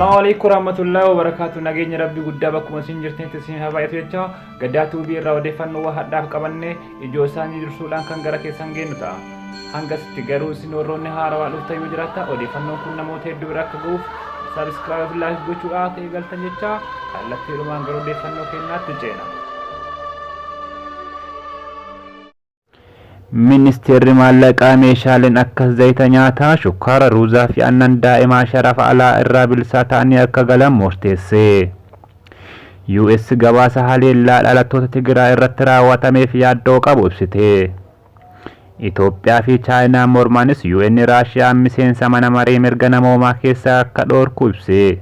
Assalaamu alaikum warahmatullahi wabarakatuh. Nageenya Rabbii guddaa bakkuma isin jirtanitti isin haa baay'atu jecha Gadaa Tuubii irraa odeeffannoo waa hadhaaf qabanne ijoo isaanii dursuudhaan kan gara keessan geennu ta'a. Hangasitti garuu isin warroonni haarawaa dhuftan yoo jiraattan odeeffannoon kun namoota hedduu bira akka ga'uuf subscribe fi like gochuudhaan akka eegaltan jecha kallattiidhumaan gara odeeffannoo keenyaatti ceena. Ministeerri Maallaqaa meeshaaleen akka zayita nyaataa, shukkaara, ruuzaa fi aannan daa'imaa sharafa alaa irraa bilisaa ta'anii akka galan murteesse. US gabaasa haleellaa dhalattoota Tigraay irratti raawwatameef yaaddoo qabu ibsite. Itoophiyaa fi Chaayinaan mormanis UN Raashiyaan miseensa mana maree mirga namoomaa keessaa akka dhoorku ibse.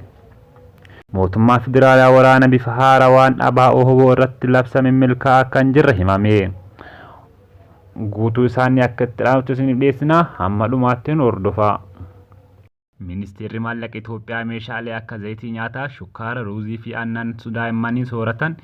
Mootummaan Federaalaa waraana bifa haarawaan ABO-wbo irratti labsame milkaa'aa akka hin jirre himame. Guutuu isaanii akka itti aanutti isiniif dhiyeessina hamma dhumaatti nu hordofaa. Ministeerri Maallaqa Itoophiyaa meeshaalee akka zayitii nyaataa, shukkaara, ruuzii fi aannan daa'immanii sooratan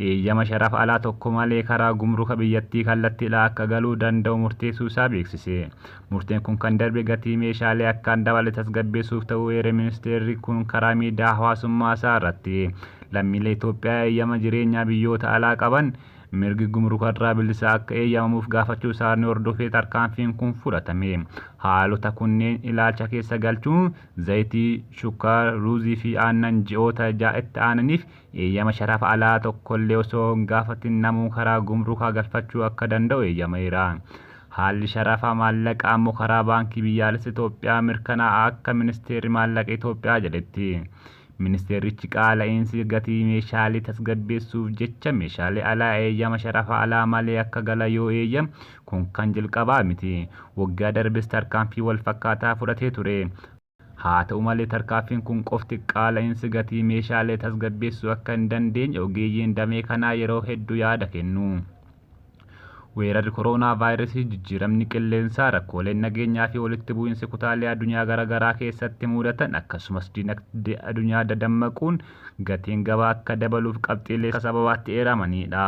eeyyama sharafa alaa tokko malee karaa gumruka biyyattii kallattiidhaan akka galuu danda'u murteessuu isaa beeksise. Murteen kun kan darbe gatii meeshaalee akkaan dabale tasgabbeessuuf ta'uu eere ministeerri kun karaa miidiyaa hawaasummaa isaa irratti. Lammiilee Itoophiyaa eeyyama jireenyaa biyyoota alaa qaban mirgi gumrukarraa bilisaa akka eeyyamamuuf gaafachuu isaanii hordofee tarkaanfiin kun fudhatame. Haalota kunneen ilaalcha keessa galchuun zayitii, shukkaara, ruuzii fi aannan ji'oota 6 itti aananiif eeyyama sharafa alaa tokkollee osoo hin gaafatin namuu karaa gumrukaa galfachuu akka danda'u eeyyameera. Haalli sharafa maallaqaa ammoo karaa Baankii Biyyaalessa Itoophiyaa mirkanaa'a akka Ministeerri Maallaqa Itoophiyaa jedhetti. Ministeerrichi qaala'iinsi gatii meeshaalee tasgabbeessuuf jecha meeshaalee alaa eeyyama sharafa alaa malee akka galan yoo eeyyamu kun kan jalqabaa miti. Waggaa darbes tarkaanfii walfakkaataa fudhatee ture. Haata'u malee tarkaanfiin kun qofti qaala'iinsi gatii meeshaalee tasgabbeessuu akka hin dandeenye ogeeyyiin damee kanaa yeroo heddu yaada kennu. Weerarri koroonaavaayirasii, jijjiiramni qilleensaa, rakkooleen nageenyaa fi walitti bu'iinsi kutaalee adunyaa garagaraa keessatti muudatan akkasumas dinagdee adunyaa dadammaquun gatiin gabaa akka dabaluuf qabxiilee sababaatti eeramaniidha.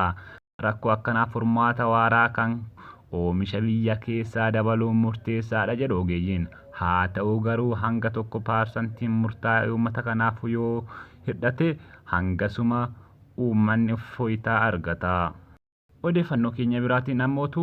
Rakkoo akkanaaf furmaata waaraa kan oomisha biyya keessaa dabaluun murteessaadha jedhu ogeeyyiin. Haata'u garuu hanga tokko paarsantiin murtaa'e uummata kanaaf yoo hirdhate hangasuma uummanni uffoyitaa argata. Odeeffannoo keenya biraatiin ammootu,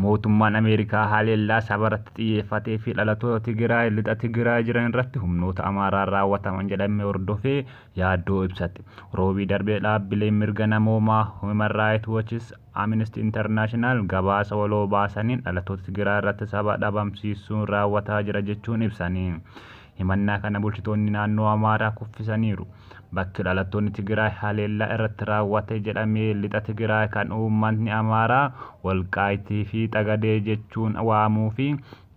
mootummaan Ameerikaa haleellaa sabarratti xiyyeeffatee fi dhalatoota Tigiraay lixa Tigiraay jiran irratti humnoota Amaaraan raawwataman jedhame hordofee yaaddoo ibsate. Roobii darbe dhaabbileen mirga namoomaa Human Rights Watch, Amnesty International gabaasa waloo baasaniin dhalatoota Tigiraay irratti saba dhabamsiisuun raawwataa jira jechuun ibsani. Himannaa kana bulchitoonni naannoo Amaaraa kuffisaniiru. Bakki dhalattoonni Tigiraay haleellaa irratti raawwate jedhame Lixa Tigiraay kan uummatni Amaaraa Walqaayitii fi Xagadee jechuun waamuu fi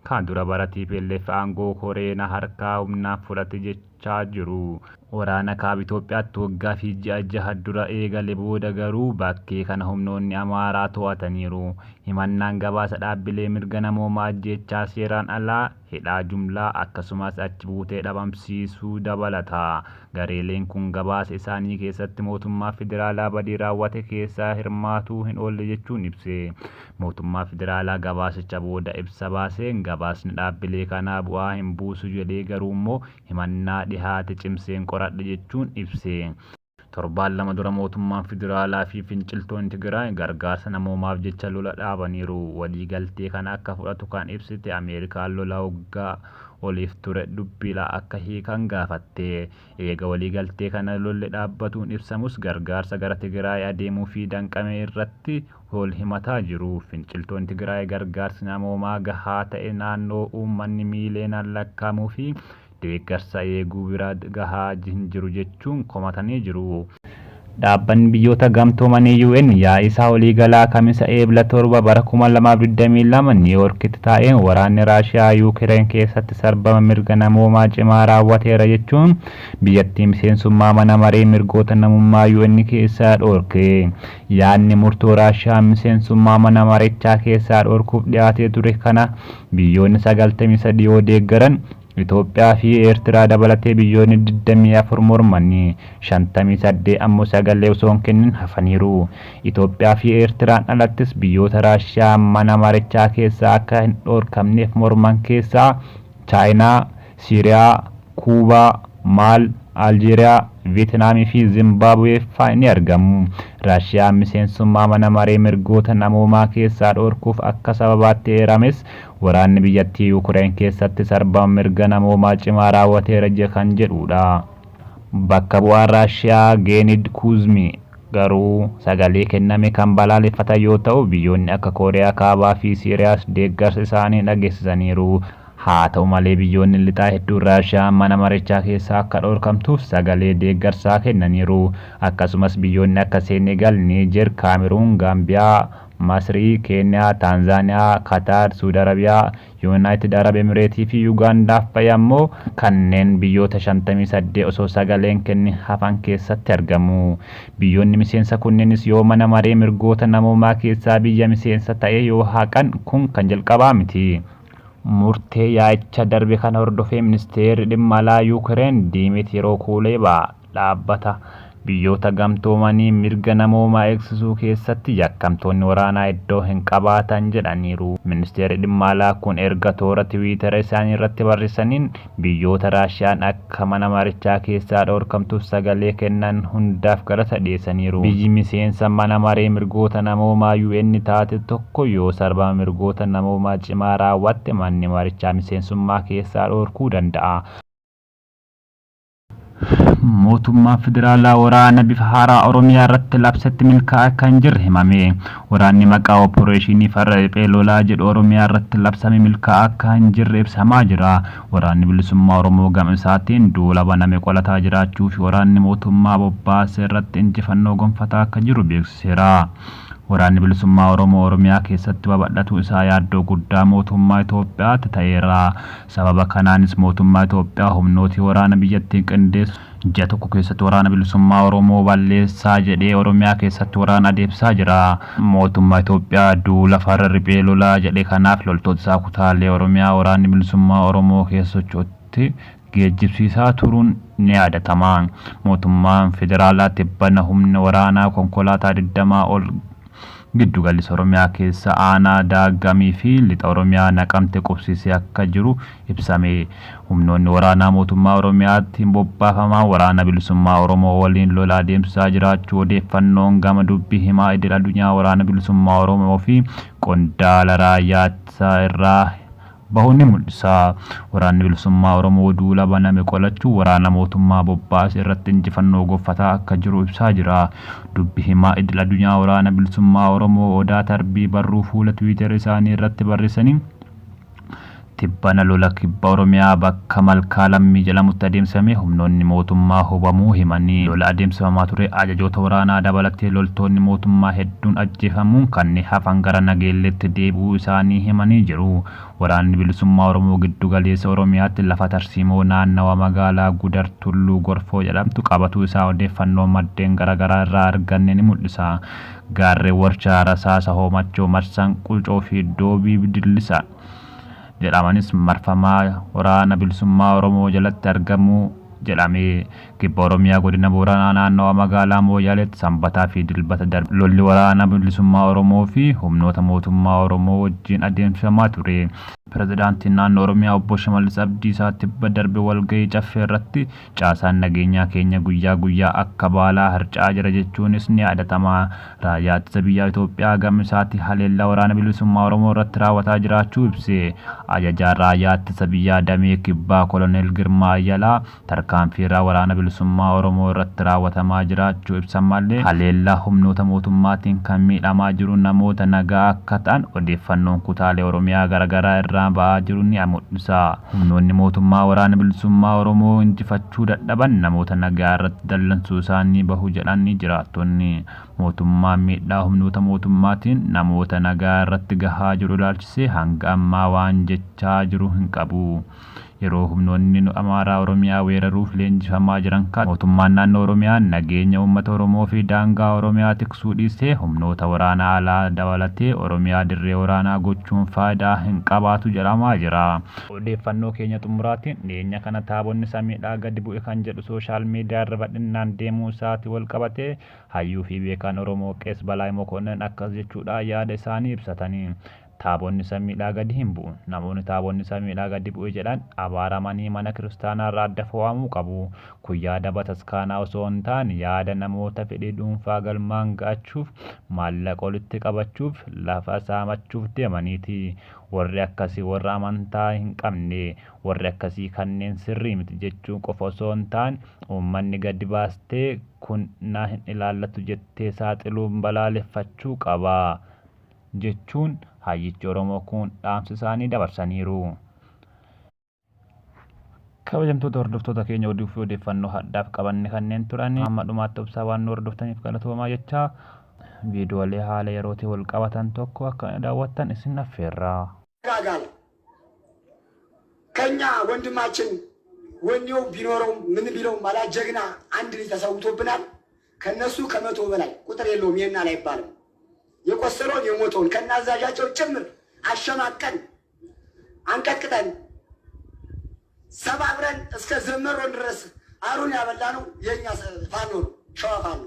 kan dura bara tplf aangoo koree na harkaa humnaan fudhate jechaa jiru. Waraana Kaaba Itoophiyaatti waggaa fi ji'a jaha dura eegale booda garuu bakkee kana humnoonni Amaaraa to'ataniiru. Himannaan gabaasa dhaabbilee mirga namoomaa ajjeechaa seeraan alaa, hidhaa jumlaa, akkasumas achi buutee dhabamsiisuu dabalata. Gareeleen kun gabaasa isaanii keessatti mootummaa federaalaa badii raawwate keessaa hirmaatuu hin oolle jechuun ibse. Mootummaa federaalaa gabaasicha booda ibsa baaseen gabaasni dhaabbilee kanaa bu'aa hin buusu jedhee garuummoo himannaa dhihaate cimseen qoradhe jechuun ibse. Torbaan lama dura mootummaan federaalaa fi finciltoonni Tigraay gargaarsa namoomaaf jecha lola dhaabaniiru. Waliigaltee kana akka fudhatu kan ibsite Ameerikaan lola waggaa oliif ture dubbiidha akka hiikan gaafatte. Eega waliigaltee kana lolli dhaabbatuun ibsamus gargaarsa gara Tigraay adeemuufii danqame irratti wal himataa jiru. Finciltoonni Tigraay gargaarsi namoomaa gahaa ta'e naannoo uummanni miiliyoonaan lakkaa'amuu fi deeggarsa eeguu bira gahaa hin jiru jechuun komatanii jiru. Dhaabbanni Biyyoota Gamtoomanii UN yaa'ii isaa waliigalaa Kamisa Eebla 7 bara 2022 Niiwoorkitti taa'een waraanni Raashiyaa Yuukireen keessatti sarbama mirga namoomaa cimaa raawwateera jechuun biyyattii miseensummaa mana maree mirgoota namummaa UN keessaa dhorke. Yaadni murtoo Raashiyaan miseensummaa mana marechaa keessaa dhorkuuf dhiyaatee ture kana biyyoonni 93 yoo deeggaran Itoophiyaa fi Eertiraa dabalatee biyyoonni 24 mormanii, 58 ammoo sagalee osoo hin kennin hafaniiru. Itoophiyaa fi Eertiraan alattis biyyoota Raashiyaan mana marichaa keessaa akka hin dhorkamneef morman keessaa Chaayinaa, Siiriyaa, Kuubaa, Maal, Aljeeriyaa, Vietnaamii fi Zimbaabuwee fa'aa ni argamu. Raashiyaan miseensummaa mana maree mirgoota namoomaa keessaa dhorkuuf akka sababaatti eerames waraanni biyyattii Yuukireen keessatti sarbama mirga namoomaa cimaa raawwateera kan jedhudha. Bakka bu'aan Raashiyaa Geenid Kuzmi garuu sagalee kenname kan balaaleffatan yoo ta'u, biyyoonni akka Kooriyaa Kaabaa fi Siiriyaas deeggarsa isaanii dhageessisaniiru. Haa ta'u malee, biyyoonni lixaa hedduun Raashiyaan mana marichaa keessaa akka dhorkamtuuf sagalee deeggarsaa kennaniiru. Akkasumas biyyoonni akka Senegaal, Niijer, Kaameruun, Gaambiyaa, Masrii, Keeniyaa, Taanzaaniyaa, Kataar, Suudi Arabiyaa, Yuunaayitid Arab Emireetii fi Yuugaandaaf fa'i ammoo kanneen biyyoota 58 osoo sagaleen kennin hafan keessatti argamu. Biyyoonni miseensa kunneenis yoo mana maree mirgoota namoomaa keessaa biyya miseensa ta'e yoo haqan kun kan jalqabaa miti. Murtee yaa'icha darbe kana hordofee ministeerri dhimma alaa Yuukireen Diimitiroo Kuleebaa dhaabbata biyyoota gamtoomanii mirga namoomaa eegsisuu keessatti yakkamtoonni waraanaa iddoo hin qabaatan jedhaniiru. Ministeerri dhimma alaa kun erga toora Tiwiitara isaanii irratti barreessaniin biyyoota Raashiyaan akka mana marichaa keessaa dhorkamtuuf sagalee kennan hundaaf galata dhiyeessaniiru. Biyyi miseensa mana maree mirgoota namoomaa UN taate tokko yoo sarbama mirgoota namoomaa cimaa raawwatte manni marichaa miseensummaa keessaa dhorkuu danda'a. Mootummaan federaalaa waraana bifa haaraa Oromiyaa irratti labsetti milkaa'aa akka hin jirre himame. Waraanni maqaa Opereeshinii farra riphee lolaa jedhu Oromiyaa irratti labsame milkaa'aa akka hin jirre ibsamaa jira. Waraanni bilisummaa Oromoo gama isaatiin duula baname qolataa jiraachuu fi waraanni mootummaa bobbaase irratti injifannoo gonfataa akka jiru beeksiseera. Waraanni bilisummaa Oromoo Oromiyaa keessatti babal'atu isaa yaaddoo guddaa mootummaa Itoophiyaatti ta'eera. Sababa kanaanis mootummaa Itoophiyaa humnootii waraana biyyattii qindeessu ji'a tokko keessatti waraana bilisummaa Oromoo balleessaa jedhee Oromiyaa keessatti waraana adeemsisaa jira. Mootummaa Itoophiyaa duula farra riphee lolaa jedhe kanaaf loltoota isaa kutaalee Oromiyaa waraanni bilisummaa Oromoo keessa socho'utti geejjibsiisaa turuun ni yaadatama. Mootummaan federaalaa tibbana humna waraanaa konkolaataa 20 ol giddu galeessa Oromiyaa keessa aanaa Daaggamii fi lixa Oromiyaa Naqamte qubsiisee akka jiru ibsame. Humnoonni waraanaa mootummaa Oromiyaatti bobbaafamaa waraana bilisummaa Oromoo waliin lola adeemsisaa jiraachuu odeeffannoon gama dubbii himaa idil addunyaa waraana bilisummaa Oromoo fi qondaala raayyaa ittisaa irraa bahu ni mul'isa. Waraanni bilisummaa Oromoo duula baname qolachuu waraana mootummaa bobbaase irratti injifannoo gonfataa akka jiru ibsaa jira. Dubbi himaa idil addunyaa waraana bilisummaa Oromoo Odaa Tarbii barruu fuula Tiwiitar isaanii irratti barreessanii tibbana lola kibba Oromiyaa bakka Malkaa Lammii jedhamutti adeemsifame humnoonni mootummaa hubamuu himanii, lola adeemsifamaa ture ajajoota waraanaa dabalatee loltoonni mootummaa hedduun ajjeefamuun kanneen hafan gara Nageelleetti deebi'uu isaanii himanii jiru. Waraanni bilisummaa Oromoo giddu galeessa Oromiyaatti lafa tarsiimoo naannawa magaalaa Gudar Tulluu Gorfoo jedhamtu qabatu isaa odeeffannoo maddeen garaagaraa irraa arganne ni mul'isa. Gaarreen Warshaa, Rasaasa, Hoomachoo, Marsaan, Qucoo fi Doobii Bidillisa jedhamanis marfamaa waraana bilisummaa Oromoo jalatti argamu jedhame. Kibba Oromiyaa godina Booranaa naannawa magaalaa Mooyyaaleetti Sanbataa fi Dilbata darbe lolli waraana bilisummaa Oromoo fi humnoota mootummaa Oromoo wajjin adeemsifamaa ture. Pirezidaantiin naannoo Oromiyaa obbo Shimallis Abdiisaa tibba darbe walgahii caffee irratti caasaan nageenyaa keenya guyyaa guyyaa akka baalaa harca'aa jira jechuunis ni yaadatama. Raayyaa ittisa biyyaa Itoophiyaa gama isaatti haleellaa waraana bilisummaa Oromoo irratti raawwataa jiraachuu ibse. Ajajaan raayyaa ittisa biyyaa damee kibbaa Koloneel Girmaa Ayyalaa tarkaanfii waraana bilisummaa Oromoo irratti raawwatamaa jiraachuu ibsan malee haleellaa humnoota mootummaatiin kan miidhamaa jiru namoota nagaa akka ta'an odeeffannoon kutaalee Oromiyaa garaagaraa irraa ba'aa jiru ni mul'isa. Humnoonni mootummaa waraana bilisummaa Oromoo injifachuu dadhaban namoota nagaa irratti dallansuu isaanii bahu jedhanii jiraattonni. Mootummaan miidhaa humnoota mootummaatiin namoota nagaa irratti gahaa jiru ilaalchisee hanga ammaa waan jechaa jiru hin qabu. Yeroo humnoonni Amaaraa Oromiyaa weeraruuf leenjifamaa jiran kan mootummaan naannoo Oromiyaa nageenya uummata Oromoo fi daangaa Oromiyaa tiksuu dhiisee humnoota waraanaa alaa dabalatee Oromiyaa dirree waraanaa gochuun faayidaa hin qabaatu jedhamaa jira. Odeeffannoo keenya xumuraatiin, dhiyeenya kana taabonni samiidhaa gadi bu'e kan jedhu social media irra bal'inaan deemuu isaati wal qabatee hayyuu fi beekaan Oromoo Qees Balaay Mokonnin akkas jechuudhaan yaada isaanii ibsatanii. Taabonni samiidhaa gadi hin bu'u. Namoonni taabonni samiidhaa gadi bu'e jedhan abaaramanii mana kiristaanaa irraa adda fo'amuu qabu. Kun yaada bataskaanaa osoo hin taane yaada namoota fedhii dhuunfaa galmaan ga'achuuf, maallaqa walitti qabachuuf, lafa saamachuuf deemaniiti. Warri akkasii warra amantaa hin qabne. Warri akkasii kanneen sirrii miti jechuu qofa osoo hin taane uummanni gadi baastee kun na hin ilaallatu jettee saaxiluun balaaleffachuu qaba jechuun hayyichi Oromoo kun dhaamsa isaanii dabarsaniiru. Kabajamtoota hordoftoota keenya, oduu fi odeeffannoo hadhaaf qabanne kanneen turan. Hamma dhumaatti obsaa waan nu hordoftaniif galatoomaa jechaa, viidiyoolee haala yerootiin wal qabatan tokko akka daawwattan isin affeerra. ጋጋል ከኛ ወንድማችን ወኔው ቢኖረውም ምን ቢለውም ባላ ጀግና አንድ ልጅ ተሰውቶብናል። ከነሱ ከ100 በላይ ቁጥር የለውም፣ ይህን አይባልም። የቆሰለውን የሞተውን ከነአዛዣቸው ጭምር አሸማቀን አንቀጥቅጠን ሰባብረን እስከ ዘመሮን ድረስ አሩን ያበላ ነው የእኛ ፋኖ ነው፣ ሸዋ ፋኖ።